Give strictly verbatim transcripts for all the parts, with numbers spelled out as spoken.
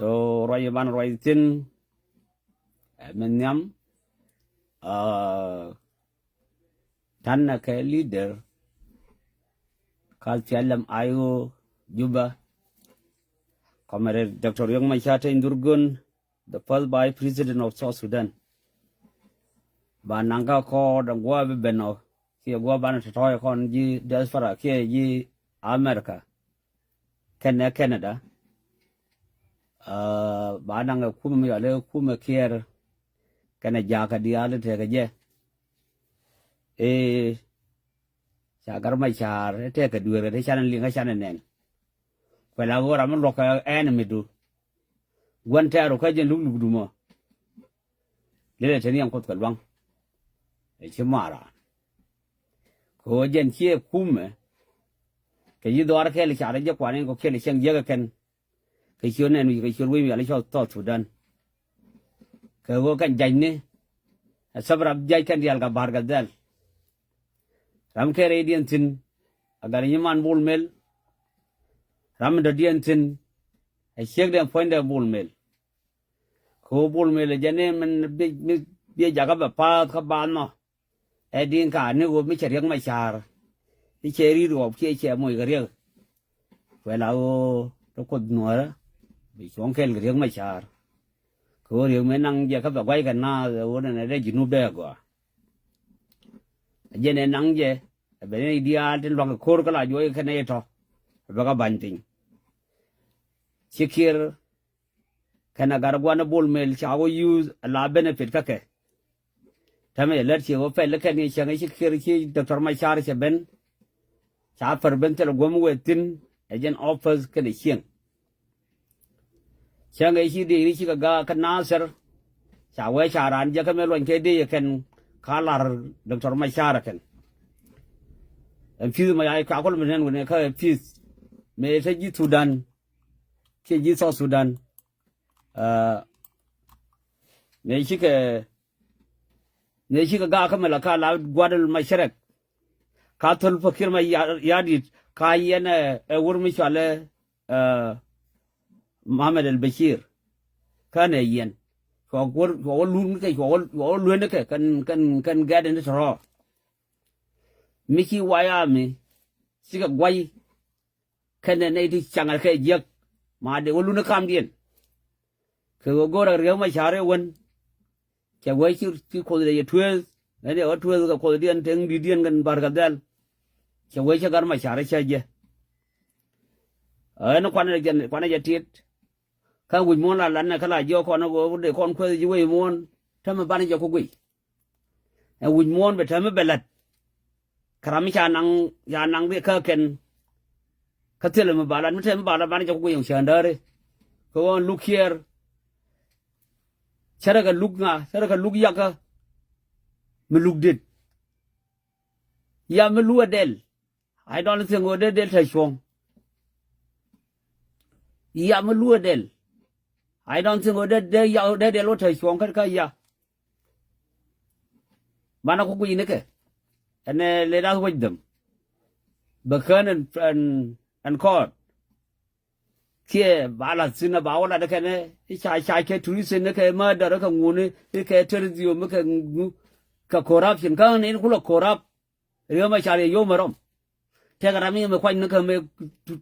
So ruac iban ruac thi̱n, ɛ min nhiam, ɛ, ta̱nɛ kɛ leader ka SPLM-IO Juba, Comrade Doctor Riek Machar Teny Dhurgon, the first Vice President of South Sudan. Ba naŋ kä kɔɔr dɔ̱ŋ guɔ bi ben ɔ kiɛ guɔ banɛ tɔ̱tɔ̱ kɔn ji̱ diaspora kiɛ ji̱ America kɛnɛ Canada. Ɛ, ba naŋ ɛ kumɛ mi yɔal ɛ kumɛ Kiir kɛnɛ jakä diaal tekɛ jɛ. Ëë, ca Gat Macar ɛ tekɛ dueerkɛ ti canɛ liŋ kä canɛ nɛn. Kuɛ la ɣöö ram mi luɔ̱k kɛ enemy du. Gua̱n tɛɛru kä jɛn luklukdu mɔ. Lelɛ te ni ɛn Kuoth kɛ lua̱ŋ. Ɛ ci maara. Kɛ ɣöö jɛn ciɛ kumɛ kɛ yi̱ dhɔaar kɛɛl car jɛ kuan in kɔ kɛl cieŋ jiäk ɛ kɛn. Kɛ ciöt nɛn wi̱c kɛ ciöt wi̱i̱ mi yɔal i̱ cɔl South Sudan. Kɛ ɣöö kɛn jacni ɛ thäp ram jac kɛn diaal kɛ Bahr el Ghazal. Ram kɛ rɛydiɛn thi̱n a gat nyiman Bol Mel. Ram mi dɔ̱diɛn thi̱n ɛ ciekdɛn puɔ̱nydɛ Bol Mel. Kɛ ɣöö Bol Mel ɛ jɛn ni min bi, mi, bi jakä bɛ pa̱a̱th kä baath nɔ. Ɛ Diŋka ni ɣöö mi cɛ Riek Macar i̱ cɛ ri̱t ɣɔp kiɛ cɛ moc kɛ Riek. Kuɛ la ɣöö te Kuoth Nuäärä bi cuɔ̱ŋ kɛl kɛ Riek Macar. Kɛ ɣöö Riek mëë naŋ jɛ kä bɛ gua̱c kɛ naath ɛ ɣöö nɛnɛ dee Junub dee gɔaa. Ɛ jɛn ɛ naŋ jɛ ɛ ben ni diaal tin lua̱ŋ kɛ ko̱r kä la juɔc kɛ nɛy tɔ̱ ɛ bɛ kä ba̱ny piny. Ci Kiir kɛnɛ gat gua̱n Bol Mel ca wä use a la benefit kä kɛ. Täämɛ jɛ lät ciɛ wä pɛl kɛn ni cäŋ ci Kiir ci Doctor Macar cɛ ben. Ca pär ben thil guäm wee thi̱n ɛ jɛn office kɛnɛ cieŋ. Cäŋ ɛ ci dee ni ci kɛ gaak kä Nasir. Ca wee ca raan jɛ kä mëë luɔny kɛ dee yɛ kɛn ka lar Doctor Macar kɛn. Ɛn pi̱th mɔ ya ka kɔl mi nɛn wä ni kä pi̱th mëë te ji̱ Sudan kiɛ ji̱ South Sudan. Ɛ, mëë cikɛ, mëë cikɛ gaak kä Malakal a gua̱dil Macarɛk. Ka thöl Fakir Mayardit ka yɛn ɛ, ɛ wur mi cɔalɛ, ɛ, Mohamed El Bashir. Kä nɛ yɛn. Cuɔ wä, cuɔ wä luɔ̱n kɛ, cuɔ wä, cuɔ wä luɔ̱n kɛ, kɛn, kɛn, kɛn gɛ̈t in tɔ̱rɔ̱. Mi ci waya mi cikɛ guay. Kɛnɛ nɛy ti caŋɛ kɛ jiäk ma dee wä luni kamdiɛn. Kɛ ɣöö go̱o̱rɛ Riek Macar ɛ wän. Cɛ wee ci, ci Kuoth dee yɛ tueeth. Ɛn yɛ wä tueeth kɛ Kuothdiɛn teŋ di̱tdiɛn kɛn Bahr el Ghazal. Cɛ wee cɛ Gat Macar cä jɛ. Ɛn kuanɛ jɛ, kuanɛ jɛ tit. Kä wi̱c muɔ̱ɔ̱n la lat nɛ kä la jiɔk kɔn ɛ ɣöö dee kɔn kueth ji̱ wec muɔ̱ɔ̱n. Täämɛ banɛ jɛ ku guiy. Ɛ wi̱c muɔ̱ɔ̱n bɛ täämɛ bɛ la̱t. Kä ram mi ca naŋ, ca naŋ riɛk kä kɛn. Kä thilɛ mi ba lat, mi te mi ba lat, banɛ jɛ ku guiy yɔ̱ŋ cändääri. Kɛ ɣöö luk Kiir. Cärɛ kɛ luk ŋa, cärɛ kɛ luk yakä. Mi luk dit. Ya mi luk ɛ dɛl. I don't think ɣöö dee dɛl te cuɔ̱ŋ. Ya mi luk ɛ dɛl. I don't think ɣöö dee, dee ya, dee dɛl wä te cuɔ̱ŋ kä, kä ya. Banɛ ku guic ni kɛ. Ɛn, eh, let us watch them. Bɛ kään ɛn, ɛn, ɛn court. Kiɛ ba la thin a ba wä lat kɛn i̱ ca, ca kɛ treason i̱ kɛ murder i̱ kɛ ŋuni i̱ kɛ terrorism i̱ kɛ ŋu. Kɛ corruption kä ni kulɛ corrupt. Riek Macar yɛ yom rɔm. Tɛkɛ ram mi yɛ mi kuany ni kɛ mi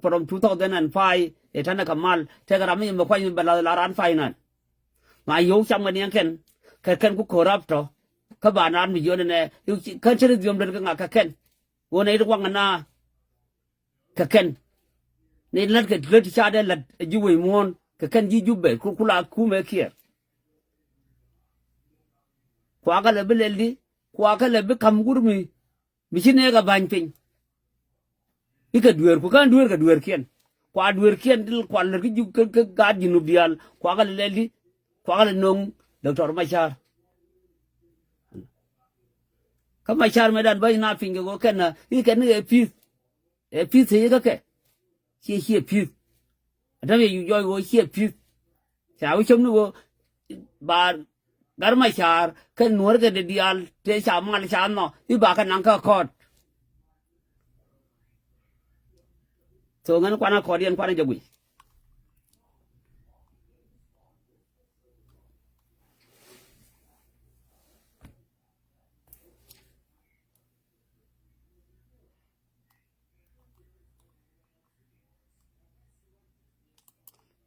from two thousand and five ɛ tanɛ kɛ mal. Tɛkɛ ram mi yɛ mi kuany mi bɛ la, la ran finance. Ma yio̱w cam kɛ niɛŋ kɛn kɛ kɛn ku corrupt tɔ. Kä ba naan mi jiɔn nɛ kä cä ri dhiom den kɛ ŋa kɛ kɛn. Ɣöö nɛ it waŋ na kɛ kɛn. Nɛ it lät kɛ lät ca dee lät ɛ ji̱ wec muɔ̱ɔ̱n kɛ kɛn ji̱ Jubɛ ku, ku la kumɛ Kiir. Kuakä lɛ bi lɛl di, kuakä lɛ bi ka̱m wur mi, mi ci nɛɛk a ba̱ny piny. I̱ kɛ dueerku, kä dueer kɛ dueerkiɛn. Kua dueerkiɛn ti kua lät kä ji̱ kä, kä gaat Junub diaal, kuakä lɛ lɛl di, kuakä lɛ no̱o̱ŋ Doctor Macar. Kä Macar mëë dan bäny na piny kɛ ɣöö kɛn na i̱ kɛn ni ɛ pi̱th. Ɛ pi̱th thiec kä kɛ. Ciɛ ciɛ pi̱th. Ɛ täämɛ yɛ yuk jɔɔc ɣöö ciɛ pi̱th. Ca wi̱c cäm ni ɣöö ba Gat Macar kɛn nuɔ̱ɔ̱rkɛ dee diaal tëë ca mal ca nhɔk i̱ ba kɛ naŋ kä kɔɔt. Thok ŋän kuanɛ kɔɔt yɛn kuanɛ jɛ guic.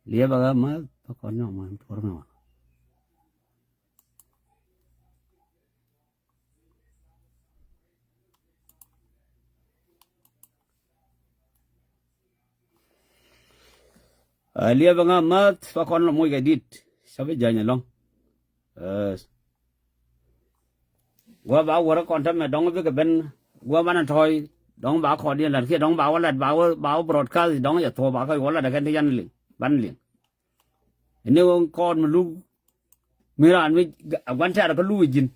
Liɛpɛ ɣä math, bä kɔn nyɔk man puɔr mi wa. Ɛ, liɛpɛ ɣä math, bä kɔn lɔ moc kɛ dit. Cä bi jany ɛlɔ̱ŋ. Ɛ, guɔ ba wär kɔn tämɛ dɔ̱ŋ bikɛ ben, guɔ banɛ tɔ̱ɔ̱c dɔ̱ŋ ba kɔn diɛn lat kiɛ dɔ̱ŋ ba wä lat ba wä, ba wä broadcast dɔ̱ŋ yɛ thuɔ̱ɔ̱p ba kɛ wä lat ɛ kɛn ti yan liŋ, ban liŋ. Ini ɣöö kɔɔt mi luk mi raan mi a gua̱n tɛ̈r kä luk ji̱n.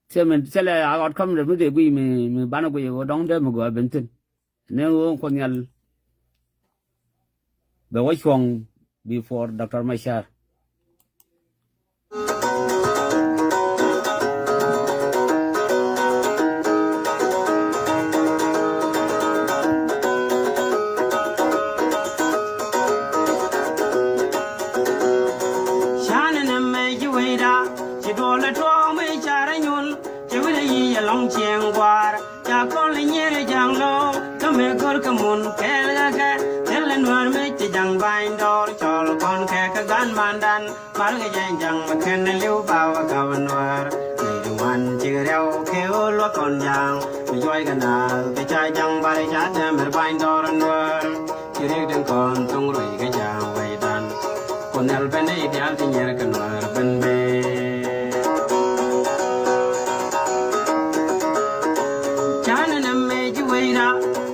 Thilɛ mi, thilɛ a ɣɔt käm dee mi dee guiy mi, mi banɛ guiy ɣöö dɔ̱ŋ dee mi gɔaa ben thi̱n. Ni ɣöö Kuoth Nhial bɛ wä cuɔ̱ŋ before Doctor Machar. Canɛ nɛ mɛ ji̱ wecda ci duɔlɛ tuɔɔk mi carɛ nyun. Cɛ wi̱cdɛ yic ɛlɔ̱ŋ cieŋ gua̱a̱r ca kɔn lɛ nyier ja̱ŋ lo̱o̱ kä mëë go̱rkɛ mun kɛɛl ɣäkɛ. Thilɛ nuäär mi ci ja̱ŋ ba̱ny dɔɔr cɔl kɔn kɛ kä gan mandan. Markɛ jɛn ja̱ŋ mi ken li̱w ba wä gap nuäär. Nɛy ti ŋuan cikɛ riɛw kɛ ɣöö luɔth kɔn ja̱ŋ mi juɔckɛ naath kɛ ca ja̱ŋ barɛ ca tɛmɛr ba̱ny dɔɔr nuäär. Ci riɛk tin kɔn thoŋ ruec kä ja̱a̱ŋ wecdan. Kuoth Nhial ben i̱ diaal ti nyier kɛ nuäär ben bee. Canɛ nɛ mëë ji̱ wecda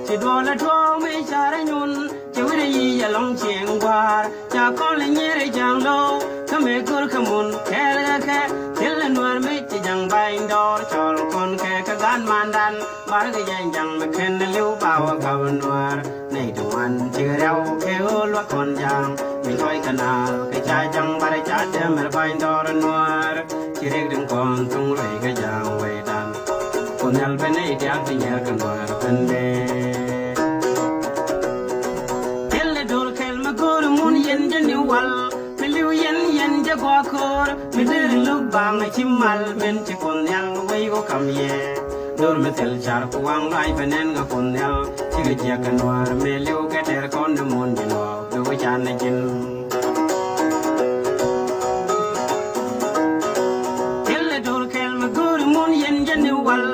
ci duɔlɛ tuɔɔk mi carɛ nyun. Cɛ wi̱cdɛ yic ɛlɔ̱ŋ cieŋ gua̱a̱r ca kɔn lɛ nyier ja̱ŋ lo̱o̱ kä mëë go̱rkɛ mun kɛɛl ɣäkɛ. Thilɛ nuäär mi ci ja̱ŋ ba̱ny dɔɔr cɔl kɔn kɛ kä gan mandan. Markɛ jɛn ja̱ŋ mi ken li̱w ba wä gap nuäär. Nɛy ti ŋuan cikɛ riɛw kɛ ɣöö luɔth kɔn ja̱a̱ŋ mi juɔckɛ naath kɛ ca ja̱ŋ barɛ ca tɛmɛr ba̱ny dɔɔr nuäär. Ci riɛk tin kɔn thoŋ ruec kä ja̱a̱ŋ wecdan. Kuoth Nhial ben i̱ diaal ti nyier kɛ nuäär ben bee. Thilɛ do̱r kɛl mi go̱o̱ri mun yɛn jɛ ni wal. Mi li̱w yɛn yɛn jɛ gua̱a̱ ko̱o̱r mi deri luk baŋ a ci mal ben ci Kuoth Nhial wec wä kam yɛ. Dor mi thil car ku waŋ lac bɛ nɛn kɛ Kuoth Nhial cikɛ jiäk kɛ nuäär mi li̱w kɛ tɛr kɔn ni mun ji̱ nuɔɔk bi wä can ni ji̱n. Thilɛ dor kɛl mi go̱o̱ri mun yɛn jɛ ni wal.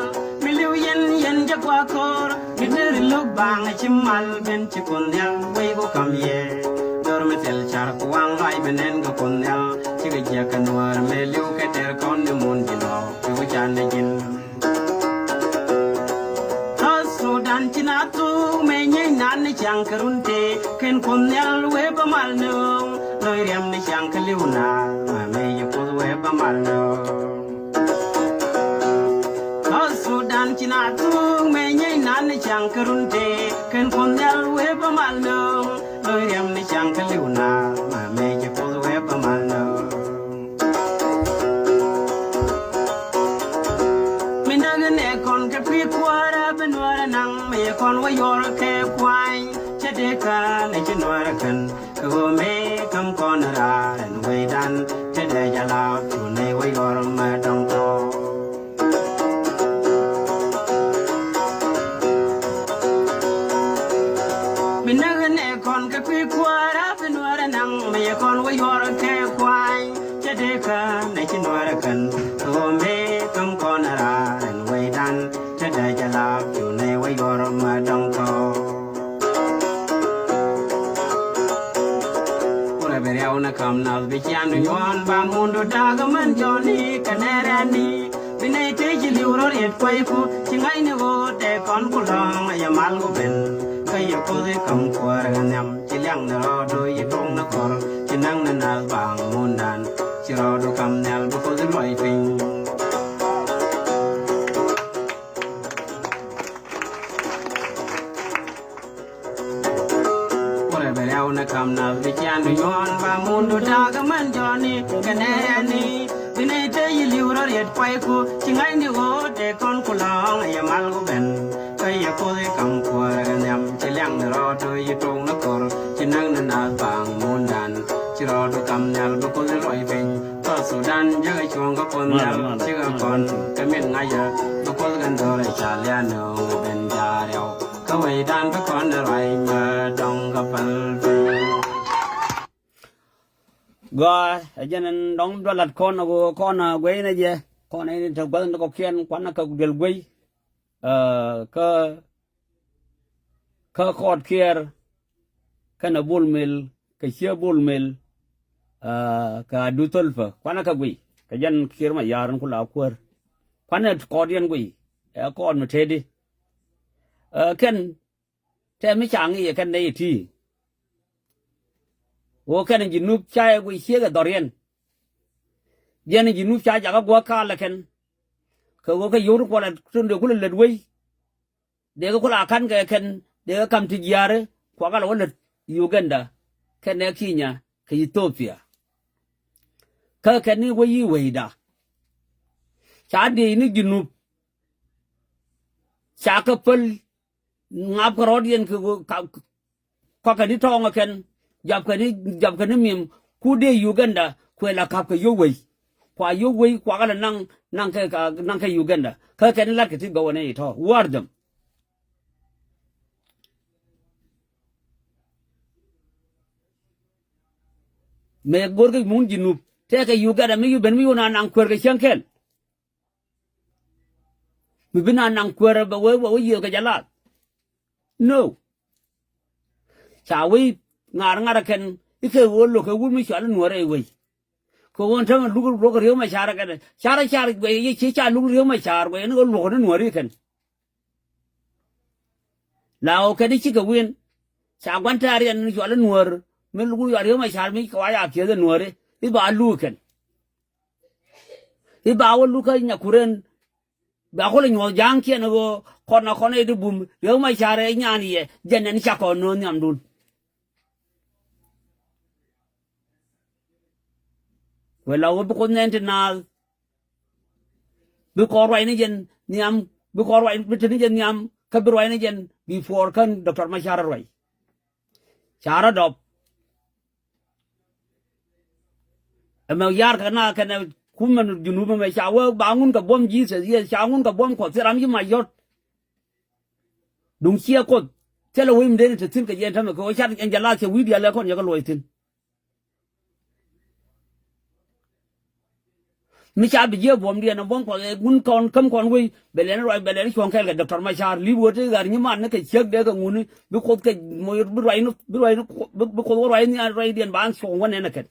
Mi li̱w yɛn yɛn jɛ gua̱a̱ ko̱o̱r. Mi deri lo̱k baŋ a ci mal ben ci Kuoth Nhial wec ku kam yɛ. Dor mi thil car ku waŋ lɔac bi nɛn kɛ Kuoth Nhial cikɛ jiäk kɛ nuäär mëë li̱w kɛ tɛr kɔn ni mun ji̱ lɔɔk bi ku can ni ji̱n. South Sudan ci na thuk mëë nyieeny nan ni ciaŋ kɛ run tëë kɛn Kuoth Nhial wee bä mal nööŋ. Lo̱c riɛm ni ciaŋ kɛ li̱w naath ma mëë ci Kuoth wee bä mal nööŋ. South Sudan ci na thuk mëë nyieeny nan ni ciaŋ kɛ run tëë kɛn Kuoth Nhial wee bä mal nööŋ. Lo̱c riɛm ni ciaŋ kɛ li̱w naath ma mëë ci Kuoth wee bä mal nööŋ. Mi näk nɛ kɔn kɛ kui̱ kuäärä bi nuäärä naŋ mi yɛ kɔn wä yuɔr kɛ kuany. Cɛ dee kään ɛ ci nuäärä kän kɛ ɣöö mëë käm kɔn raar ɛn wecdan. Cɛ dee jɛ laap cu nɛy wä yuɔr mɛ dɔ̱ŋ tɔ̱. Mi näk nɛ kɔn kɛ kui̱ kuäärä bi nuäärä naŋ mi yɛ kɔn wä yuɔr kɛ kuany. Cɛ dee kään ɛ ci nuäärä kän kɛ ɣöö mëë käm kɔn raar ɛn wecdan. Cɛ dee jɛ laap cu nɛy wä yuɔr mɛ dɔ̱ŋ tɔ̱. Kurɛ bi riaw ni kam nath bi cian du nyuɔn ba mundu da̱a̱k män jɔni kɛ nɛrɛni. Bi nɛy tëë ci li̱w rɔ riet kuayku ci ŋa̱cni ɣöö dee kɔn ku lɔ̱ŋ a yɛ mal ku ben. Kä yɛ Kuoth i̱ käm kuäär kɛ nhiam ci liaŋ ni rɔɔdu yi tuɔ̱ŋ ni kɔr ci näk ni nath baŋ mundan. Ci rɔɔdu kam nhial bi Kuoth i̱ luɔc piny. Kurɛ bɛ rɛw ni kam nath bi cian du nyuɔn ba mundu da̱a̱k män jɔni kɛ nɛɛni. Bi nɛy te yi li̱w rɔ riet kuayku ci ŋa̱cni ɣöö dee kɔn ku lɔ̱ŋ yɛ mal ku ben. Kä yɛ Kuoth i̱ kam kuäärä kɛ nhiam ci liaŋ ni rɔɔdu yi tuɔ̱ŋ ni kor ci näk ni nath baŋ mundan. Ci rɔɔdu kam nhial bi Kuoth i̱ luɔc piny. South Sudan jekɛ cuɔ̱ŋ kä Kuoth nhial cikɛ kɔn kä min ŋa̱cä bi Kuoth kɛn do̱rɛ ca lian ni ɣöö ben ja̱a̱r yɔw. Kä wecdan bi kɔn ruac mɛ dɔ̱ŋ kä päl piny. Gɔaa, ɛ jɛn ɛn dɔ̱ŋ dualat kɔn a ɣöö kɔn a guey ni jɛ kɔn a in te gua̱th ni kɔkiɛn kuan a kɛ duel guey. Ɛ, kä kä kɔɔt kiɛɛr kɛnɛ Bol Mel kɛ ciɛ Bol Mel. Ɛ, kɛ Adu Thol Pä kuan a kɛ guey kɛ jɛn Kiir Mayar in ku la kuäär. Kuan ɛ kɔɔt yɛn guey ɛ kɔɔt mi tëëdi. Ɛ, kɛn tɛ mi ca ŋi̱i̱c ɛ kɛn nɛy ɛ ti̱i̱. Ɣöö kɛn ji̱ nup ca ɛ guic ciek ɛ dhɔriɛn. Jɛn ji̱ nup ca jakä guäk kaal ɛ kɛn. Kɛ ɣöö kɛ yio̱w ti kuɔlɛ tun dee kulɛ lät wei. Dee kɛ kula ka̱n kɛ kɛn dee kɛ kam ti jiaari kuakä lɛ wä lät Uganda kɛnɛ Kenya kɛ Ethiopia. Kä kɛn ni wä yi wecda ca diey ni ji̱ nup. Ca kɛ päl ŋap kɛ rɔ̱t yɛn kɛ ɣöö ka kɔakɛ ni tɔɔŋ ɛ kɛn. Japkɛ ni, japkɛ ni mi̱em ku dee Uganda kuɛ la ka̱p kɛ yio̱w wec. Kua yio̱w wec kuakä lɛ naŋ naŋ kɛ, naŋ kɛ Uganda kä kɛn ni la̱t kɛ ti gɔwä ni itɔ̱ war them. Mëë go̱rkɛ mun ji̱ nup tɛkɛ Uganda mi yu ben mi yu na naŋ kuɛr kɛ cäŋ kɛl. Mi bi na naŋ kuɛrɛ bɛ wee, bɛ wee yiëël kɛ jɛ lath. No. Ca wee ŋa̱r ŋa̱r kɛn i̱ kɛ ɣöö lo̱k kɛ wut mi cual i̱ nuɔ̱ɔ̱rɛ i̱ wei. Kɛ ɣöö tämɛ luk luɔk riek ma ca̱r kɛn ca̱r ca̱r guɛy i̱ ci ca luk riek ma ca̱r guɛy ni ɣöö luɔk ni nuɔ̱ɔ̱ri kɛn. La ɣöö kɛn i̱ cikɛ win ca gua̱n tɛ̈r yɛn ni cual i̱ nuɔ̱ɔ̱r mi luk yɔa riek ma ca̱r mi kɛ wa ya piɛth i̱ nuɔ̱ɔ̱ri i̱ ba luk kɛn. I̱ ba wä lukä nyakuren. Ba kulɛ nyuɔth ja̱a̱ŋ kiɛn ɣöö kɔn a kɔn ɛ di bum riek ma ca̱r ɛ nyan yɛ jɛn ɛn cakɔ no̱o̱ŋ nhiamdun. Kuɛ la wä bi kuoth nɛn ti naath. Bi kɔn ruac ni jɛn nhiam, bi kɔn ruac bi te ni jɛn nhiam kä bi ruac ni jɛn before kän Doctor Machar ruac. Ca rɔ dɔp. Ɛmɛ yar kɛ na kɛnɛ kumɛ ni junub ɛmɛ ca wee ba ŋun kɛ buɔ̱m Jesus, yes, ca ŋun kɛ buɔ̱m Kuɔth thil ram ci mac yɔ̱t. Duŋ ciɛ Kuoth thilɛ wec mi dee ni te thi̱n kɛ jɛ ɛn tämɛ kɛ ɣöö cat ɛn jɛ la cɛ wi̱i̱ diaal ɛ kɔn yɛ kɛ luɔc thi̱n. Mi ca bi jiɛ buɔ̱mdiɛn ɛ buɔ̱m Kuɔth ɛ ŋun kɔn käm kɔn wei bɛ lɛn ruac bɛ lɛn cuɔ̱ŋ kɛɛl kɛ Doctor Machar li̱p ɣöö ti ɣa̱r nyiman ni kɛ ciek dee kɛ ŋuni bi Kuoth kɛ moc bi ruac ni bi ruac ni bi Kuoth wä ruac ni ruacdiɛn ba cuɔ̱ŋ wä nɛn ɛ kɛn.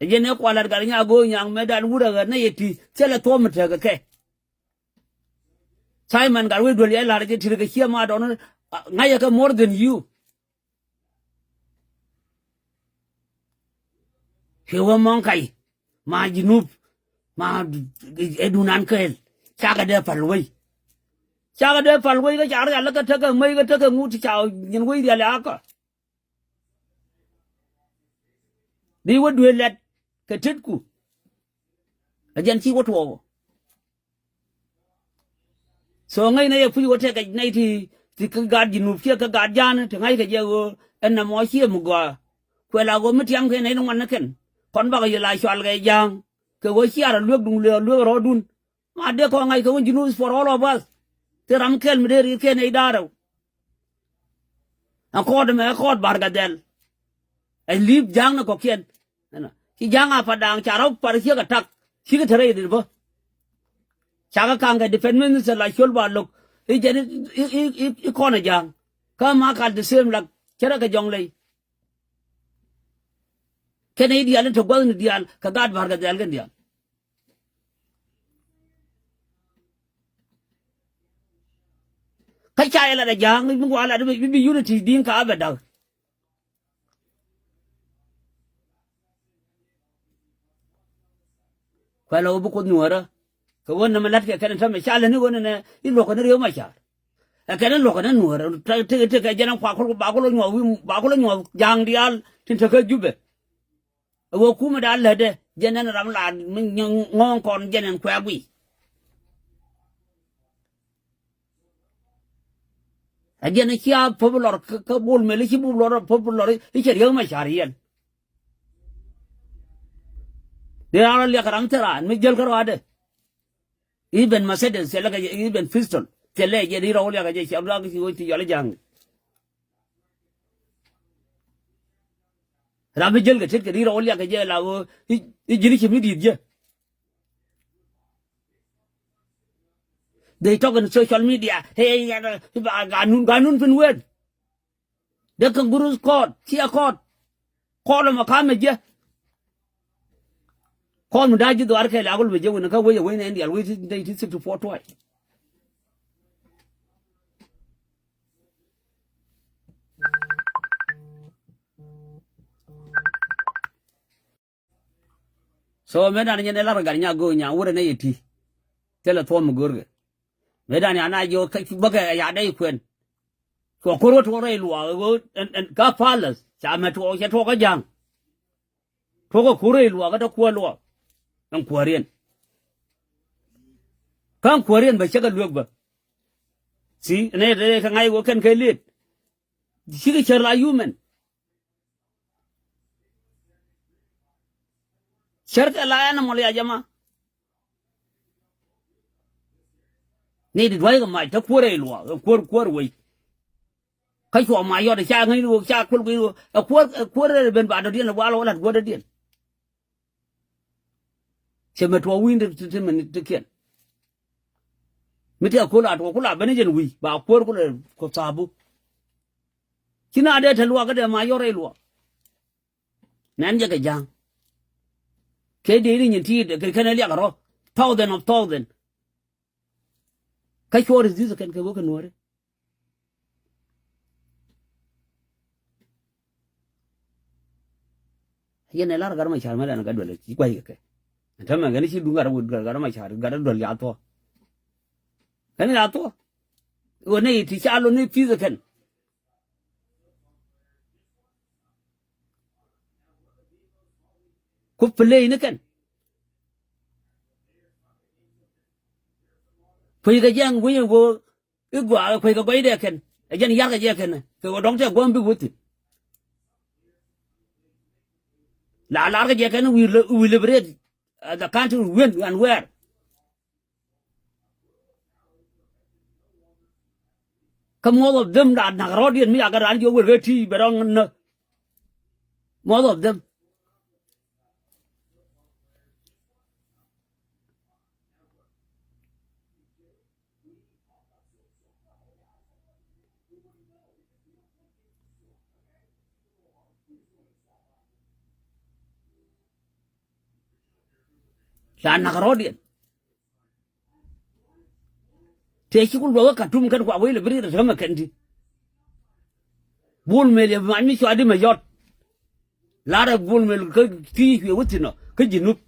Ɛ jɛn ɛ kualat gat nya go̱o̱ nyaŋ mɛ dan wut ɛ ɣän nɛ yɛ ti thilɛ thuɔ̱m mi tekɛ kɛ. Simon gat wec duel yɛ la̱r jɛ ti̱t kɛ ciɛ ma dɔn ŋa̱cä kɛ more than you. Kiɛ wä mɔŋ kac ma ji̱ nup ma ɛ dunan kɛɛl. Cakɛ dee pal wei. Cakɛ dee pal wei kä ca rial kä tekɛ mec kä tekɛ ŋut ca nyin wei rial yakä. Di wä duel lɛt kɛ tetku. Ɛ jɛn ci wä tuɔɔk. So ŋäcnɛ yɛ puc wä tɛkɛ nɛy ti ti kä gaat ji̱ nup ciɛ kä gaat ja̱a̱n ti ŋa̱ckɛ jɛ ɣöö ɛn nɛmɔ ciɛ mi gɔaa. Kuɛ la ɣöö mi tiam kɛ nɛy ni ŋuan ni kɛn kɔn bakɛ yɛ la cual kɛ ja̱a̱ŋ kɛ ɣöö ciaar a luek duŋ luek a luek rɔɔdun. Ma dee kɔn ŋa̱c kɛ wä ji̱ nup is for all of us. Thil ram kɛl mi dee ri̱t kɛ nɛy da̱a̱r rɛw. Ɛn kɔɔt ɛmɛ ɛ kɔɔt Bar Gadhɛl. Ɛ li̱p ja̱a̱ŋ ni kɔ̱kiɛn. Ɛnɔ ci ja̱a̱ŋ a pat daaŋ ca rɔ̱ pat ciek attack cikɛ te rɛy dit bä. Cakɛ ka̱ŋ kɛ defense minister la ciöl ba lo̱k i̱ jɛn i̱ i̱ i̱ i̱ kɔn ɛ ja̱a̱ŋ. Kä ma kal the same lak cärɛ kɛ jɔŋ ley. Kɛn i̱ diaal in te gua̱thni diaal kɛ gaat Bar Gadhɛl kɛn diaal. Kä ca yɛ lat ɛ ja̱a̱ŋ mi gua̱a̱ lat mi bi unity di̱i̱ŋ ka a bɛ da̱k. Kuɛ lɛ wä bi Kuoth nuɔ̱ɔ̱rä kɛ ɣöö nɛmɛ la̱t kɛ kɛn ɛ tämɛ ca lätni ɣöö nɛnɛ i̱ luɔ̱kɛ ni Riek Macar. Ɛ kɛn i̱ luɔ̱kɛ ni nuɔ̱ɔ̱rä tekɛ tekɛ jɛn ɛ kua kul ba kul nyuɔth wi̱i̱ ba kul nyuɔth ja̱a̱ŋ diaal tin tekä Jubɛ. Ɛ wee kumɛ da̱a̱ lätdɛ jɛn ɛn ram la mi ŋɔ̱ɔ̱ŋ kɔn jɛn ɛn kuɛ guiy. Ɛ jɛn cia popular kä Bol Mel i̱ ci popular popular i̱ cɛ Riek Macar yɛn. Dee ran rɔ liak ram thil raan mi jäl kä rɔadɛ. I̱ ben Mercedes thilɛ kɛ jɛ i̱ ben pistol thilɛ jɛ di rɔw liak kɛ jɛ cia luak ci wec ti yɔl i̱ ja̱ŋ. Ram mi jäl kɛ tet kɛ di rɔw liak kɛ jɛ la ɣöö i̱, i̱ ji̱n i̱ ci mi di̱i̱t jɛ. They talk in social media. Hey, ganun, ganun fin wen. Dee kangaroos court, kiɛ court. Court ɛmɔ ka̱mɛ jɛ. Court mi da̱a̱ ji̱ dhuaar kɛɛl akul bɛ jɛ wen kä wec ɛ wec nɛn diaal wec nineteen sixty-four tuay. So mëë dan nyɛn ɛ lar gat nya go̱o̱k nya wurɛ nɛ yɛ ti. Thilɛ thuɔ̱m mi görkɛ. Mëë dan ya na jiök bäkɛ ya dɛy kuɛn. Cuɔ ko̱r wä tuɔɔk rɛy luaak ɛ ɣöö ɛn, ɛn, kä palace ca mɛ tuɔɔk cɛ tuɔɔk kä ja̱a̱ŋ. Tuɔɔk ɛ ko̱r rɛy luaak kä te kuäär luaak. Ɛn kuääriɛn. Kä ɛn kuääriɛn bɛ cä kɛ luek bä. Thi nɛ te kɛ ŋa̱c ɣöö kɛn kɛ liet. Cikɛ cär la human. Cär kɛ la animal ya jama. Ni di dua̱c kɛ mac te kuäär rɛy luaak, kuäär, kuäär wec. Kä cuɔ mac yɔt ca ŋäcni wä ca kuäl kui̱ni wä ɛ kuäär, ɛ kuäär rɛy ben ba dɔ̱diɛn ɛ wal wä lat kuäär dɔ̱diɛn. Cɛ mɛ tuɔɔk wi̱i̱n ti, ti, ti mɛ ni ti kiɛn. Mi ti a kol a tuɔɔk kula ben jɛn wi̱i̱ ba kuäär kula kɔ thabu. Ci na dee te luaak kä dee mac yɔt rɛy luaak. Nɛn jɛ kɛ ja̱a̱ŋ. Kɛ dee ni nyin ti kɛ kɛn ɛ liak rɔ. Thousand of thousand. Kä cuɔr is this kɛn kɛ wä kɛ nuɔri. Yɛn ɛ lar gat ma car mɛ dan gat duɛl ci guay kɛ kɛ. Ɛn tämɛ kɛn ci duŋ gat wut gat ma car gat duɛl ya thuɔ. Kɛn ya thuɔ. Wä ni ti ca lo ni pi̱th kɛn. Ku play ni kɛn. Kui̱ kɛ jɛŋ wi̱i̱ wä i̱ gɔaa kui̱ kɛ gɔc dɛ kɛn ɛ jɛn yarkɛ jɛ kɛn kɛ wä dɔ̱ŋ tɛ gua̱a̱m bik wä thi̱n. La larkɛ jɛ kɛn we li-, we liberate, uh, the country win and where. Kä most of them la nak rɔɔdiɛn mi ca kɛ raan jiök wër kɛ ti bɛ rɔŋ nä. Most of them. La nak rɔɔdiɛn. Tëë ci ku luɔk kä Kartum kɛn kua wec lɛ bi riet ɛ te kä mɛ kɛn ti. Bol Mel yɛ mac mi cɔal di mɛ yɔt. Lar ɛ Bol Mel kä ti cuɛ wä thi̱n ɔ kä Jinub.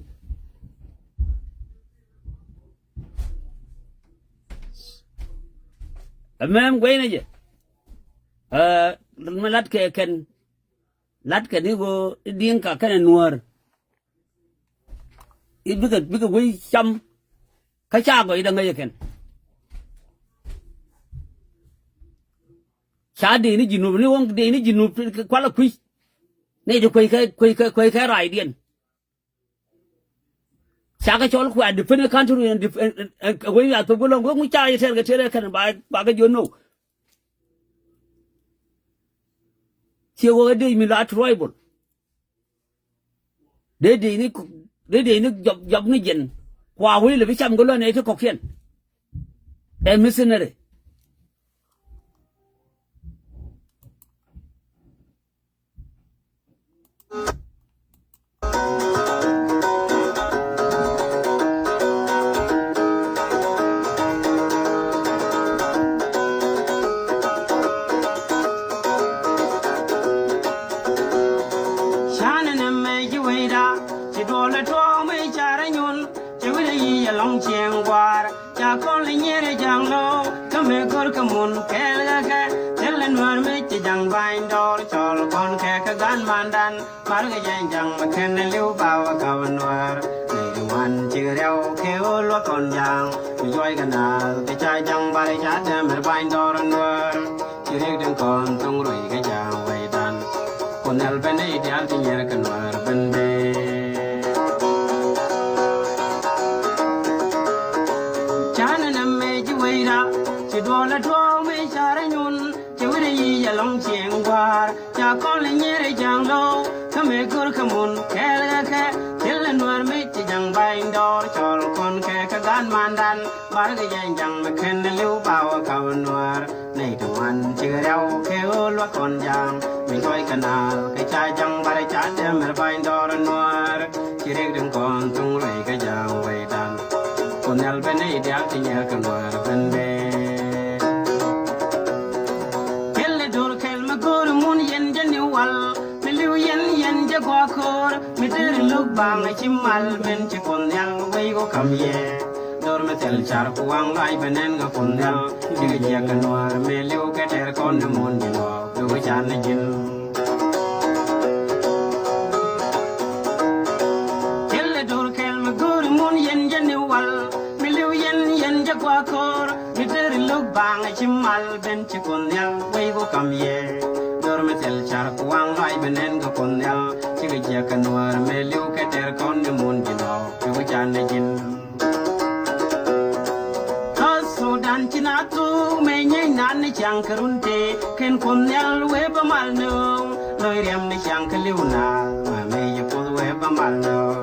Ɛmɛ ɛm guɛcnɛ jɛ. Ɛ, mɛ lat kɛ kɛn, lat kɛn i̱ ɣöö i̱ Diŋka kɛnɛ Nuäär. I̱ bikɛ, bikɛ wec cam. Kä ca gɔc dɛ ŋäc ɛ kɛn. Ca dee ni Jinub ni ɣöö dee ni Jinub kualɛ kui̱. Nɛy ti kueckɛ, kueckɛ, kueckɛ racdiɛn. Ca kɛ cɔl kua defend country and def-, and, and, and wec yath pek wä lɔŋ wek ŋu ca yɛ tɛr kɛ tɛr ɛ kɛn ba, ba kɛ jiön now. Ciɛ wä kɛ dee mi la tribal. Dee dee ni, dee dee ni jɔp, jɔp ni jɛn. Kua wec lɛ bi cam kɛ lɔn ɛ ti kɔkiɛn. Ɛ missionary. Canɛ nɛ mɛ ji̱ wecda ci duɔlɛ tuɔɔk mi carɛ nyuɔl. Cɛ wi̱cdɛ yic ɛlɔ̱ŋ cieŋ gua̱a̱r. Ca kɔn lɛ nyier ɛ ja̱ŋ lo̱o̱ kä mëë go̱r kɛ mun kɛɛl ɣä kɛ. Thilɛ Nuäär mi ci ja̱ŋ ba̱ny dɔɔr cɔl kɔn kɛ kɛ gan mandan. Markɛ jɛ ja̱ŋ mɛ kɛn ɛ li̱w ba wä kap Nuäär. Nɛy ti ŋuan cikɛ riɛw kɛ ɣöö luɔth kɔn ja̱ŋ. Mi juɔc kɛ naath kɛ ca ja̱ŋ barɛ ca tɛmɛ ba̱ny dɔɔr Nuäär. Ci riɛk tin kɔn thoŋ ruec kɛ ja̱a̱ŋ wecdan. Ku nhial ben i̱ diaal ti nyier kɛ Nuäär ben dee. Canɛ nɛ mëë ji̱ wecda ci duɔl Tuɔɔk mi carɛ nyun cɛ wi̱rɛ yic alɔŋ cieŋ gua̱a̱r ca kɔn lɛ nyir ja̱ŋ lo̱w kä mëë go̱r kä mun kɛɛl ɣä kɛ thil lɛ nuäär mi ci ja̱ŋ ba̱ny dɔɔr cɔl kɔn kɛ kä gan mandan. Bar kɛ jɛn ja̱ŋ mi ken li̱w ba wä kap nuäär. Nɛy ti ŋuan cikɛ riaw kɛ ɣöö luäk kɔn ja̱a̱ŋ mi tuɔc kɛ naath kɛ ca ja̱ŋ bar ca tɛmɛr ba̱ny dɔɔr nuäär. Ci riɛk tin kɔn thuŋ ruec kɛ ja̱a̱ŋ wecdan. Kun nhial ben nɛy diaal ti nyɛɛr kɛ nuäär ben bee. Kɛl ɛ do̱r kɛl mi go̱o̱r mun yɛn jɛ ni wal mi li̱w yɛn yɛn jɛ gua̱a̱ ko̱o̱r mi tëëri lo̱k ba̱a̱ŋ ɛ ci mal ben ci kun nhial wec ɣöö kam yɛ. Dor mi thil car ku waŋ lɔaac bɛ nɛn kɛ kun nhial. Cikɛ jiɛk kɛ nuäär mëë li̱w kɛ tɛr kɔn ni mun ji̱ luɔɔk. Duku can ni ji̱n. Thil ɛ dor kɛl mi go̱o̱ri mun yɛn jɛ ni wal. Mi li̱w yɛn yɛn jɛ gua̱a̱ ko̱o̱r. Mi teri lo̱k ba̱a̱ŋ a ci mal ben ci kun nhial. Wec ku kam yɛ. Dor mi thil car ku waŋ lɔaac bɛ nɛn kɛ kun nhial. Cikɛ jiɛk kɛ nuäär mëë li̱w kɛ tɛr kɔn ni mun ji̱ luɔɔk. Duku can ni ji̱n. South Sudan ci na thuk mëë nyieeny nan ni ciaŋ kɛ run tëë kɛn kun nhial wee bä mal nööŋ. Lɔc riɛm ni ciaŋ kɛ li̱w naath ma mëë ci puth wee bä mal nööŋ.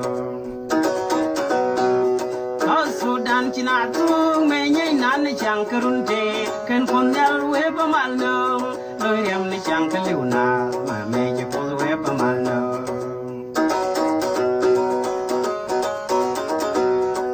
South Sudan ci na thuk mëë nyieeny nan ni ciaŋ kɛ run tëë kɛn kun nhial wee bä mal nööŋ. Lɔc riɛm ni ciaŋ kɛ li̱w naath ma mëë ci puth wee bä mal nööŋ.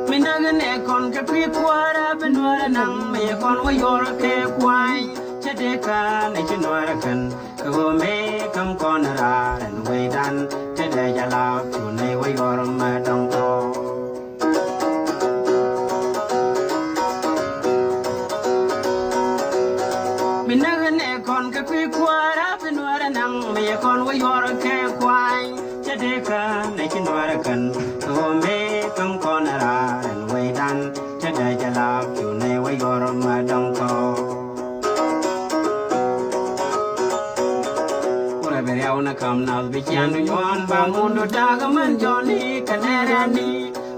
Mi näk nɛ kɔn kɛ kui̱ kuäärä bi nuäärä naŋ mi kɔn wä yuɔr kɛ kuany. Cɛ dee kä nɛ ci nuäärä kän kɛ ɣöö mëë käm kɔn raar ɛn wecdan. Te dee jɛ lap cu nɛy wä yuɔr mɛ dɔ̱ŋ kɔn. Mi näk nɛ kɔn kɛ kui̱ kuäärä bi nuäärä naŋ mi kɔn wä yuɔr kɛ kuany. Cɛ dee kä nɛ ci nuäärä kän kɛ ɣöö mëë käm kɔn raar ɛn wecdan. Te dee jɛ lap cu nɛy wä yuɔr mɛ dɔ̱ŋ kɔn. Kurɛ bi riaw ni kam nath bi cian du nyuan ba mundu da̱a̱k män jɔni kɛ nɛrɛni.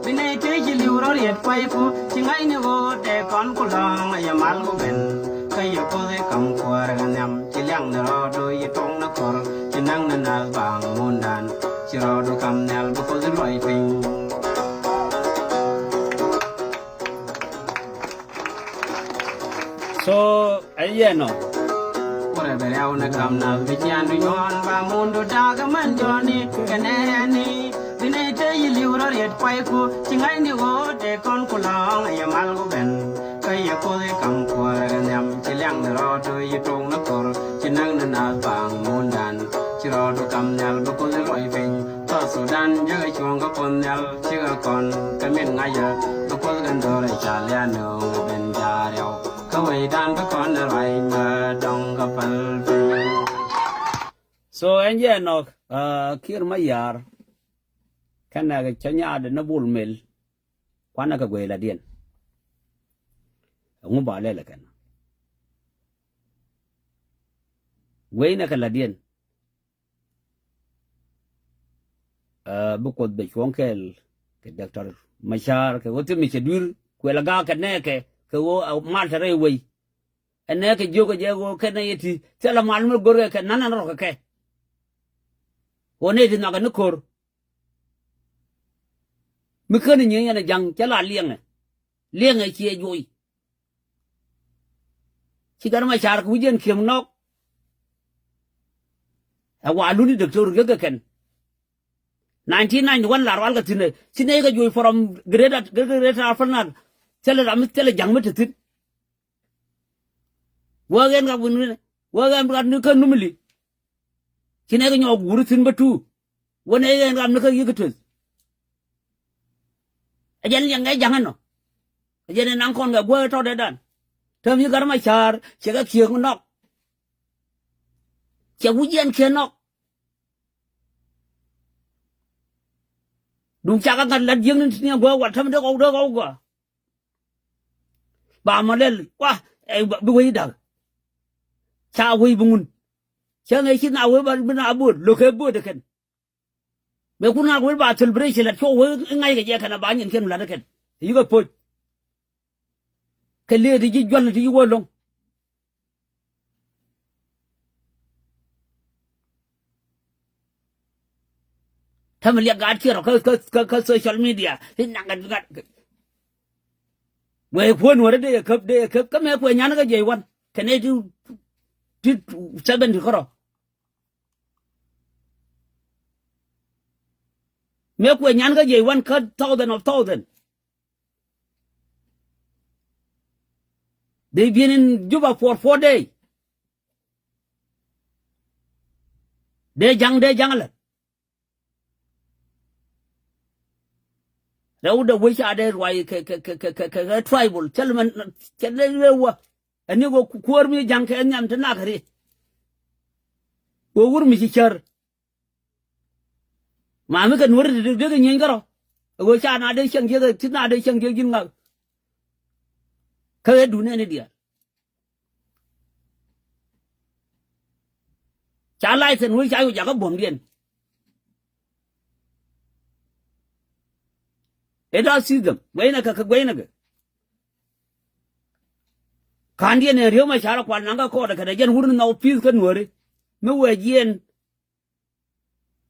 Bi nɛy tëë ci li̱w rɔ riet kuayku ci ŋa̱cni ɣöö tɛɛ kɔn ku lɔ̱ŋ a yɛ mal ku ben. Kä yɛ koth i̱ kam kuäär kɛ nhiam ci liaŋni rɔɔdu yi tuɔŋni kor ci näkni nath baŋ mundan. Ci rɔɔdu kam nhial bi koth i̱ luɔc piny. So ɛ yɛ nɔ. Kurɛ bɛ riaw ni kam nath bi cian du nyuɔn ba mundu da̱a̱k män jɔni kɛ nɛrɛni. Bi nɛy te yi li̱w rɔ riet kuayku ci ŋa̱cni ɣöö tëë kɔn ku lɔ̱ŋ a yɛ mal ku ben. Kä yɛ koth i̱ kam kuäär kɛ nhiam ci liaŋni rɔɔdu yi tuɔŋni kor ci näkni nath baŋ mundan. Ci rɔɔdu kam nhial bi koth i̱ luɔc piny. South Sudan jekɛ cuɔ̱ŋ kä kun nhial cikɛ kɔn kɛ min ŋa̱cä. Bi koth kɛn dhɔr i̱ ca lian nööŋ ben ja̱a̱r yɔw kä wecdan bi kɔn i̱ ruac mɛ dɔ̱ŋ kä päl piny. So ɛn jɛ nɔk, uh, Kiir Mayar kɛnɛ kɛ cä nyaatdɛ ni Bol Mel. Kuanɛ kɛ guey ladiɛn. Ɛŋu ba lɛl ɛ kɛn gueynɛ kɛ ladiɛn. Ɛ bi Kuoth bɛ cuɔ̱ŋ kɛɛl kɛ Doctor Machar kɛ ɣöö thil mi cɛ dui̱r kuɛl ɛ gaak kɛ nɛɛkɛ kɛ ɣöö ɛ mal te rɛy wei. Ɛ nɛɛkɛ jiök kɛ jɛ ɣöö kɛn ɛ yɛ ti thilɛ mal mi go̱rkɛ kɛ na̱n ɛn rɔ̱ kɛ kɛ. Ɣöö nɛy ti nhɔakɛ ni ko̱r. Mi ken ɛ nyieny ɛn ɛ ja̱ŋ cɛ la liɛŋɛ. Liɛŋɛ ciɛ juɔy. Ci Gat Macar kɛ wi̱c ɛn kiɛm nɔɔk. Ɛ wa luni Doctor Riek kɛ kɛn. Nineteen ninety one la rual kɛ thi̱n ɛ ci nɛy kɛ juɔy from Greater, Greater Upper Nile. Thilɛ ram mi thilɛ ja̱ŋ mi te thi̱n. Wä ɣɛn gat wä ni, wä ɣɛn gat ni kä Numili. Ci nɛy kɛ nyɔɔk wuri thi̱n bä tuur. Wä nɛy ɣɛn gat ni kä Yikiteth. Ɛ jɛn liɛŋ kɛ ja̱ŋ ɛnɔ. Ɛ jɛn ɛ naŋ kɔn kɛ guäär tɔ̱tɛdan. Täämɛ ci Gat Macar cɛ kɛ kiɛk nɔk. Cɛ wi̱c yɛn kiɛk nɔk. Duŋ cakɛ ŋa̱t la̱t jiäkni ti ni ɛ guäär wal täämɛ dee kɔk dee kɔk gua̱a̱. Ba mɔ lɛl wa ɛ bi wec da̱k. Ca wec bi ŋun. Cä ŋäc ci na wec ba bi na bo̱o̱t lo̱k kɛ bo̱o̱t ɛ kɛn. Mëë kun ŋa̱k wec ba celebration lat cuɔ wec ŋa̱ckɛ jɛ kɛn a ba nyin kɛn lat ɛ kɛn. Yikɛ poc. Kɛ liee ti ji̱ jual ti ji̱ wä lo̱ŋ. Täämɛ liak gaat ciɛ rɔ kä, kä, kä, kä social media. I̱ naŋ gat gat. Wee kuäär Nuäärä dee yɛ käp, dee yɛ käp. Kä mëë kuɛ nyan kä jiɛc wan kɛnɛ ti, ti seventy kärɔ. Mëë kuɛ nyan kä jiɛc wan kä thousand of thousand. They been in Juba for four day. Dee ja̱ŋ, dee ja̱ŋ lät. Rɛw dee wec a dee ruac kɛ, kɛ, kɛ tribal. Cäl mɛn cɛ dee wee wä. Ɛn ni wä kuäär mi ja̱ŋ kɛ nhiam ti nak ri. Wä wur mi ci cär. Ma mi kɛ Nuäri ti dee kɛ nyieny kärɔ. Ɛ ɣöö ca na dee cieŋ jiäk, ti na dee cieŋ jiäk ji̱n ŋak. Kä ɣä duundɛ ni diaal. Ca license wec ca yuk jakä buɔ̱mdiɛn. Ëë dɔ̱a̱ system guɛcnɛ kɛ, kɛ guɛcnɛ kɛ. Ka̱ndiɛn ɛ Riek Machar kual naŋ kä kɔɔt kɛ dee jɛn wur ni nhɔk peace kä Nuäri. Mi wee jiɛn.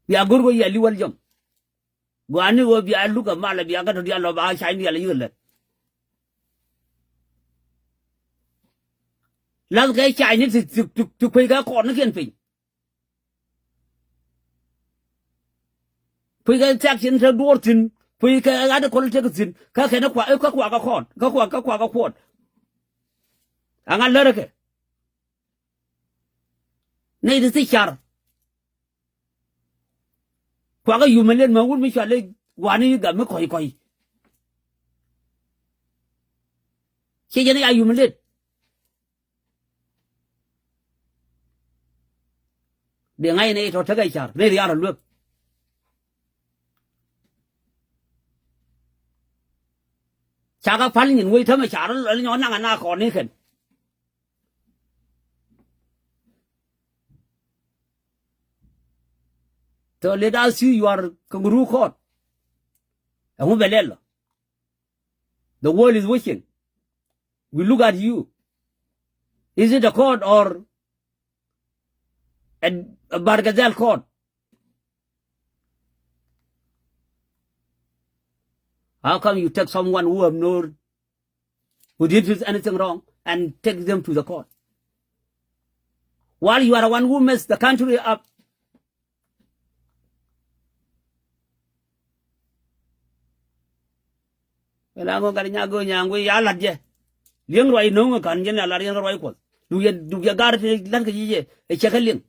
Bia go̱r ɣöö yɛ li̱w wäl jɔm. Gua̱a̱ni ɣöö bia luk ɛ mal ɛ bia kä tɔ̱ diaal lɔ ba ca̱ny diaal ɛ yik ɛ lät. Lath kɛ ca̱ny ni ti, ti, ti, ti kuec kɛ kɔɔt ni kiɛn piny. Kuec kɛ thiak cin te duɔɔr thi̱n. Kuec kɛ ɣa̱t kɔl tek thi̱n. Kä kɛn kua, kä kua kɛ kɔɔt. Kä kua, kä kua kɛ kuɔt. Aŋa lär kɛ. Nɛy ti thiec car. Kuakä humiliate mɛ wut mi cɔal i̱ wani i̱ gam mi kɔc kɔc. Ciɛ jɛn i̱ ya humiliate. Dee ŋa̱c nɛy tɔ̱ tekɛ car nɛy riaar ɔ luek. Cakɛ pal nyin wec tämɛ car lɔl nyɔk naŋ ana kɔn ni kɛn. So let us see your kangaroo court. Ɛŋu bɛ lɛl ɔ? The world is watching. We look at you. Is it a court or a, a Bargazal court? How come you take someone who have no, who didn't do anything wrong and take them to the court? While you are the one who messed the country up. Ɛ la ŋo gat nyak go̱o̱ nyaŋ go̱o̱ ya lat jɛ. Li̱eŋ ruac no̱o̱ŋ ɛ ka̱n jɛn a lat yɛn kä ruac kuɔth. Duk yɛ, duk yɛ gar ti lat kɛ ji̱ jɛ ɛ cɛ kä li̱eŋ.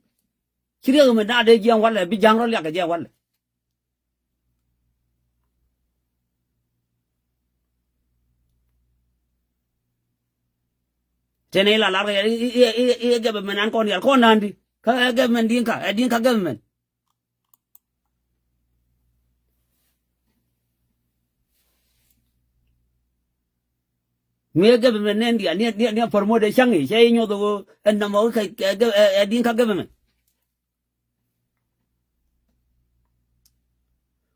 Ci riɛk mɛ na dee jiɛn walɛ bi ja̱ŋ rɔ liak kɛ jiɛn walɛ. Tɛn i̱ la lar kɛ i̱, i̱, i̱, i̱, i̱ gɛpɛ mɛn an kɔn yal kɔn da̱a̱n di kä ɛ gɛpɛ mɛn di̱i̱ŋ ka ɛ di̱i̱ŋ ka gɛpɛ mɛn. Mi ɛ gɛpɛ mɛn nɛn diaal ni, ni, ni ɛ promote cäŋ i̱ cɛ i̱ nyuɔth ɣöö ɛ nɔmɔ kɛ, kɛ, kɛ, ɛ, ɛ di̱i̱ŋ ka gɛpɛ mɛn.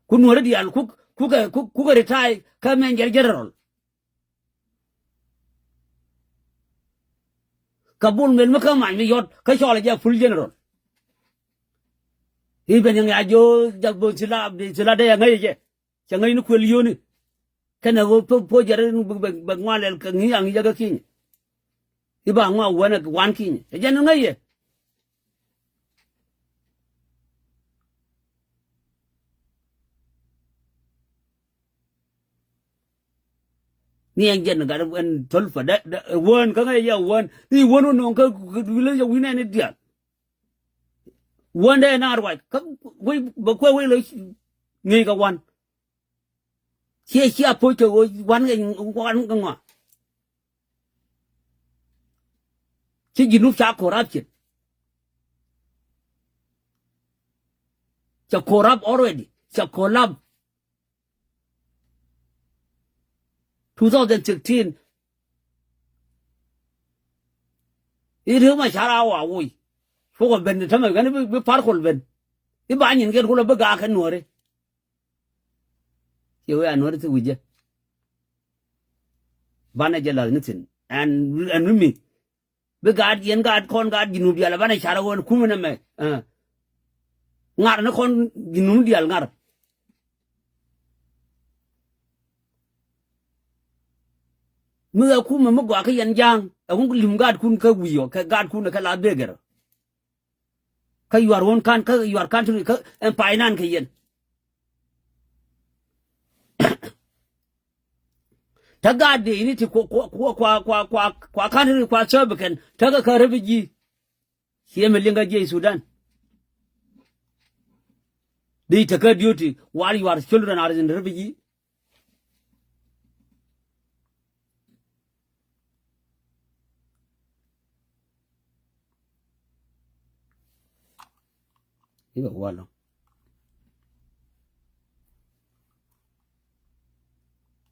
Ku Nuɔ̱ri diaal kuk, kukɛ, kuk, kukɛ retire kä mɛn jɛr general. Kä Bol Mel mi kä mac mi yɔt kä cɔl jɛ full general. I̱ ben yɛn ya jiö jak bön thila, thila dee ya ŋäc jɛ. Cɛ ŋäc ni kuël yio̱ni. Kɛnɛ ɣöö po, po jɛr bɛ, bɛ, bɛ ŋuan lɛl kɛ ŋi̱i̱c aŋi̱i̱c jɛ kä ki̱ny. I̱ ba ŋuan wänɛ wan ki̱ny. Ɛ jɛn ŋäc yɛ. Ni ɛn jɛn gat ɛn thöl pä dɛ, dɛ, wään kä ŋäc yɛ wään. Ni wään wä nööŋ kä, kä, kä, kä, kä, wi̱n ɛn i̱ diaal. Wään dee ɛn a ruac. Kä wec, bɛ kuɛ wec lɔ ŋi̱i̱c kɛ wan. Ciɛ, ciɛ a poc kɛ ɣöö wan kɛ, wan kɛ ŋɔa. Ci Junub ca corruption. Cɛ corrupt already. Cɛ collapse. Two thousand sixteen. I̱ Riek Machar a wa woc. Cukɛ ben tämɛ kɛn bi, bi par kol ben. I̱ ba nyin kɛn kulɛ bi gaak kɛ Nuɔ̱ri. Ciɛ wee a Nuɔ̱ri thi wi̱cä. Banɛ jɛ la̱th ni thi̱n. Ɛn, ɛn mi mi. Bi gaat yɛn gaat kɔn gaat Junub diaal a banɛ car a ɣöö ɛn kumɛ nɛmɛ. Ɛ. Ŋar ni kɔn Junub diaal ŋar. Mi ɛ kumɛ mi gɔaa kä yɛn ja̱a̱ŋ, ɛ wun lim gaatkun kä wi̱i̱ ɔ, kɛ gaatkun ɛ kɛ la dhegɛr. Kä yuar wun kan, kä yuar country, kä ɛn pay nan kɛ yɛn. Te gaat dee ini ti kua, kua, kua country kua sɛbikɛn tekɛ kä refugee. Ciɛ mi liŋ kä jiɛc Sudan. Di tekä duty while your children are in refugee. Iba walɔ.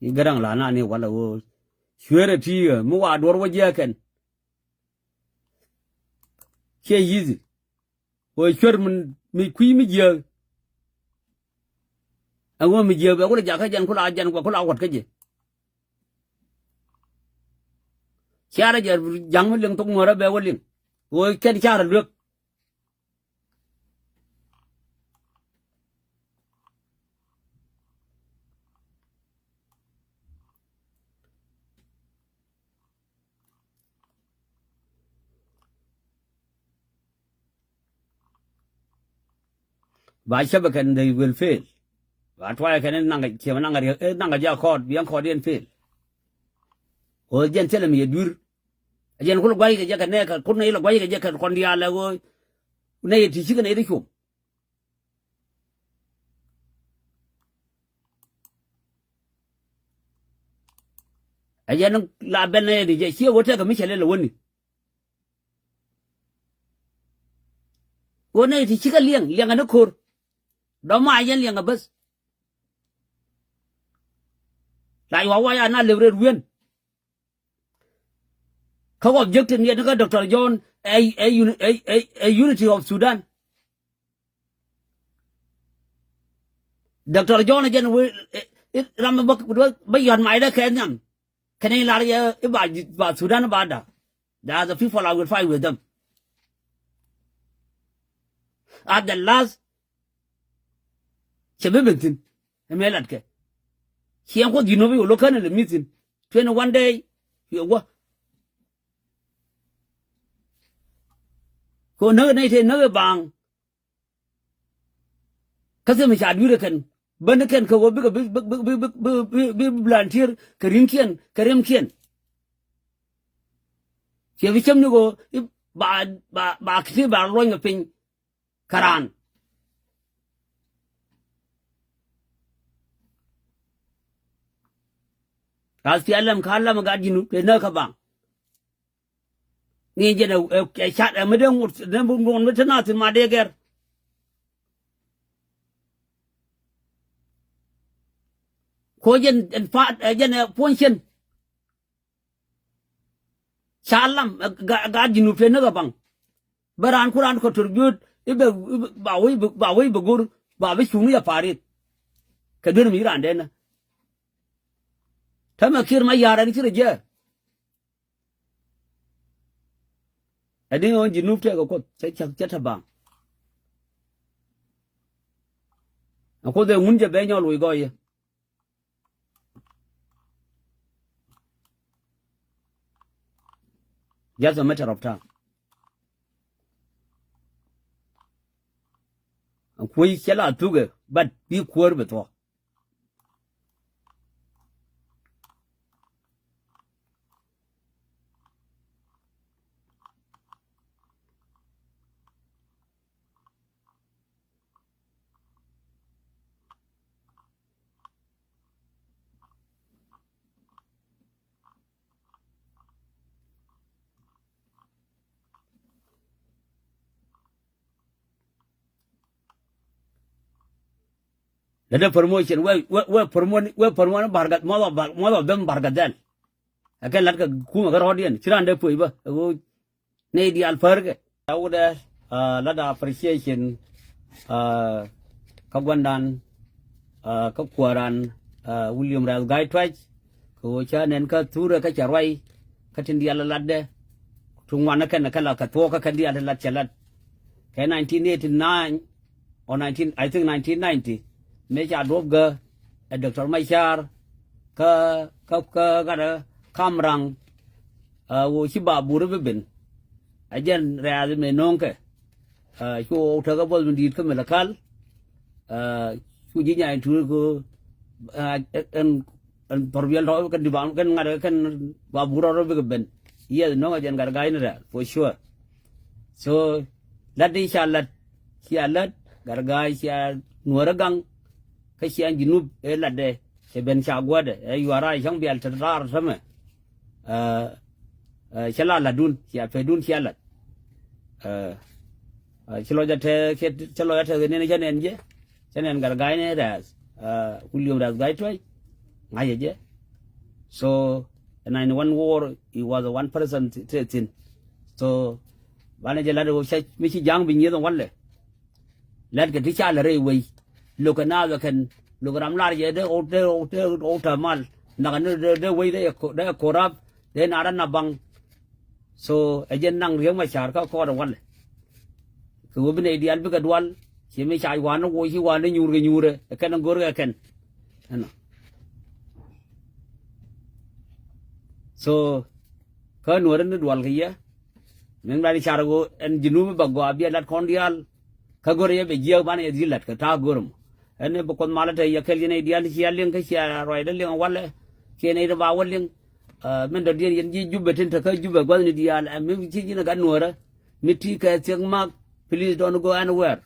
I garaŋ la na ni walɔ woo. Cuerɛ ti mi wa duɔr wä jiɛ kɛn. Ciɛ easy. Wä cuer mi kui̱ mi jiɛ. Ɛŋu mi jiɛ bɛ wä jakä jɛn kula jɛn kula wat kä jɛ. Ciarɛ jɛ ja̱ŋ mi liŋ thok ŋuɔrɛ bɛ wä liŋ. Wä kɛn carɛ luek. Ba cäpɛ kɛn they will fail. Ba tuayɛ kɛn in naŋ ciɛmɛ naŋ riek, eh, naŋ jɛ akɔɔt biɛŋ kɔɔt yɛn fail. Ɣöö jɛn thilɛ mi yɛ dui̱r. Ɛ jɛn kul gua̱c kɛ jɛ kɛ nɛɛkɛ kul nɛy lɛ gua̱c kɛ jɛ kɛ kɔn diaal ɛ ɣöö nɛy ti cikɛ nɛy ti cuɔm. Ɛ jɛn la bɛl nɛy ti jɛ ciɛ ɣöö tɛkɛ mi cɛ lɛl ɛ wäni. Ɣöö nɛy ti cikɛ liɛŋ liɛŋɛ ni ko̱r. Dɔ̱ma yɛn liɛŋɛ bäth. La yuawa ya na lep rɛt wi̱en. Kä objective yɛn kä Doctor John ɛ, ɛ, uni- ɛ, ɛ, ɛ unity of Sudan. Doctor John jɛn wee ɛ, ɛ, ram bä bä yɔt mac dɛ kɛ nhiam. Kɛn i̱ lar yɛ i̱ ba, ba Sudan ba da. They are the people I will fight with them. At the last, cɛ bi ben thi̱n. Ɛmɛ latkɛ. Ciɛŋ kuɔth ji̱n nɔ bi wä lo̱k känɛ lɛ mi̱th thi̱n. Twenty one day, yɛ wä. Kɛ wä näk nɛy tëë näk ɛ baaŋ. Kä thimɛ ca dui̱rɛ kɛn bäni kɛn kɛ ɣöö bikɛ bi bi bi bi bi bi bi blantier kɛ ri̱ŋkiɛn kɛ riɛmkiɛn. Ciɛ bi cäm ni ɣöö i̱ ba ba ba ki̱ti ba luɔ̱ny kɛ piny kɛ raan. Ka thialɛm ka lam gat ji̱nu kɛ näk kä baŋ. Ni jɛn ɛ ɛ ɛ cat ɛ mi dee ŋut dee ŋut mi te nath ma dee gɛr. Ko jɛn ɛn paat ɛ jɛn ɛ puɔ̱ny cɛn. Ca lam ɛ ga- gaat ji̱n wä pien ni kɛ baŋ. Bä raan ku raan kɛ tor biööt i̱ bɛ i̱ bɛ- ba wec bɛ- ba wec bɛ go̱r ba bi cuŋ ni jɛ pa̱a̱r yeth. Kɛ duer mi ci raan dee nä. Tämɛ kiɛr ma ya̱r ɛn ci rɔ jiɛɛr. Ɛ di̱ŋ ɣän ji̱ nup tɛk ɛ kuoth cä cä cä te baŋ. Ɛ kuoth ɛ ŋun jɛ bɛ nyɔl wi̱i̱ gɔɔyɛ. Just a matter of time. Ɛ kuec cɛ la thukɛ but bi kuäär bi thuɔ̱k. Lɛ dee promotion wee wee wee promote wee promote bargat mɔth ɔ bar mɔth ɔ them bargat dhɛl. Ɛ kɛ lat kɛ kumɛ kä rɔɔdiɛn ci raan dee puɔc bä ɛ ɣöö nɛy diaal pärkɛ. Ɛ wut ɛ lat appreciation kä gua̱ndan kä kuääran William Rɛth Gai Tuac. Kɛ ɣöö cä nɛn kä thurɛ kä cɛ ruac kä tin diaal latdɛ. Tuŋ ŋuan kä kɛn kä la kɛ thuɔ̱k kä kɛn diaal ti lat cɛ lat. Kɛ nineteen eighty nine or nineteen, I think nineteen ninety mëë ca duɔ̱p gä ɛ Doctor Machar kä kä kä gatdä kam raŋ. Ɛ, ɣöö ci babur bi ben. Ɛ jɛn rɛ̈th mëë nööŋkɛ. Ɛ, cu ɣɔw tekä buɔth mi di̱i̱t kä Malakal. Ɛ, cu ji̱ nyany tuur kɛ ɣöö, ɛ, ɛn, ɛn pɔr biɛl tɔ̱ kɛn di̱t ba kɛn ŋa̱t kɛn babur rɔ bikɛ ben. Yes, nööŋ ɛ jɛn Gatgaany ni rɛ̈th for sure. So lat di ca lat, cia lat, Gatgaany cia nuäärä gaŋ. Kä cia Junub ëë latdɛ cɛ ben ca guätdɛ ɛ yua̱r a cäŋ bial te raar tämɛ. Ɛ, ɛ, cä la latdun, cia pɛtdun cia lat. Ɛ, ɛ, ci lɔc a tɛth, ci lɔc a tɛth kɛ nɛn cä nɛn jɛ, cä nɛn Gatgaany ni rɛ̈th, ɛ, William Rɛ̈th Gatgaany Tuɛy, ŋa̱cä jɛ. So, ɛ ninety one war, he was a one person te thi̱n. So, banɛ jɛ lat ɛ wä ca, mi ci ja̱a̱ŋ bi nyieth ɛ walɛ. Lɛtkɛ ti ca lɛ rɛy wei. Lo̱kɛ naath ɛ kɛn, lo̱kɛ ram lar jɛ dee ɣɔw, dee ɣɔw, dee ɣɔw täämal. Nhakɛ ni dee, dee wei dee ɛ, dee ɛ korap, dee naar ɛ nabaŋ. So, ɛ jɛn naŋ Riek Machar kä kɔɔt ɛ walɛ. Kɛ ɣöö bi nɛy diaal bikɛ dual, ci mi ca wa̱a̱n ni woc ci wa̱a̱n ni nyuur kɛ nyuurɛ, ɛ kɛn ɛ go̱rkɛ kɛn. Ɛnɔ. So, kä nuäärä ni dual kɛ yɛ. Min bani car ɣöö ɛn Junub bɛ gɔaa bi ɛ lat kɔn diaal. Kä go̱rɛ yɛ bɛ jiääk banɛ yɛ dhil lat kɛ ta̱a̱ go̱rɛ mɔ. Ɛn bi Kuoth malä te yɛ kɛl yɛn nɛy diaal cia liŋ kä cia ruacdä liŋ ɛ walɛ. Kiɛ nɛy ti ba wä liŋ. Ɛ, min dɔ̱diɛn yɛn ji̱ Jubɛ tin te kä Jubɛ gua̱thni diaal ɛ mi ci ji̱n ɛ gat nuäärä. Mi ti kɛ thiek mak, please don't go anywhere.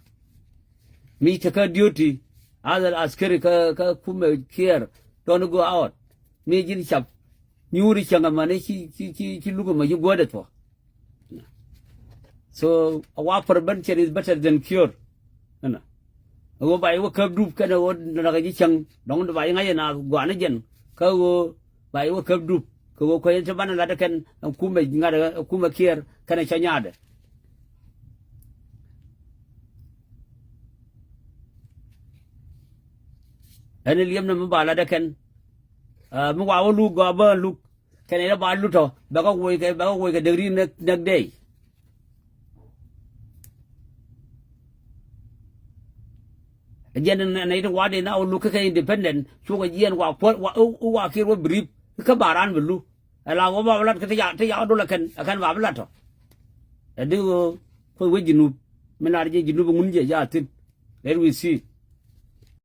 Mi te kä duty, as an askari kä, kä kumɛ Kiir, don't go out. Mi ji̱n cap nyuuri cäŋ amäni ci, ci, ci, ci luk ɛmɔ ci guätdɛ thuɔ̱k. So, a wa prevention is better than cure. Ɛnɔ. Ɛ ɣöö ba i̱ wä käp dup kɛnɛ ɣöö näk ɛ ji̱ cäŋ, dɔ̱ŋ ba i̱ ŋa̱c ɛ naath gua̱a̱n ɛ jɛn. Kä ɣöö ba i̱ wä käp dup. Kɛ ɣöö kuecni ti banɛ lat ɛ kɛn, ɛ kumɛ ŋa̱t ɛ kumɛ Kiir kɛnɛ cä nyaatdɛ. Ɛn liɛmnɛ mi ba lat ɛ kɛn. Ɛ, mi wa wä luk gɔaa bä luk. Kɛn ɛ ba lut tɔ, bɛ kɛ woc kɛ, bɛ kɛ woc kɛ däk ri next, next day. Ɛ jɛn nɛ, nɛ, nɛ, wa dee na wä luk kä kɛ independent, cukɛ jiɛn wa puɔl, wa, wa, wa Kiir wä brief, kä ba raan bɛ lu. Ɛ la wä ba bɛ lat kä ti ca, ti ca wä dol ɛ kɛn, ɛ kɛn ba bɛ lat tɔ. Ɛ di ɣöö, kuoth wec Junub, mi lar jɛ Junub ŋun jɛ ja thi̱n. Let we see.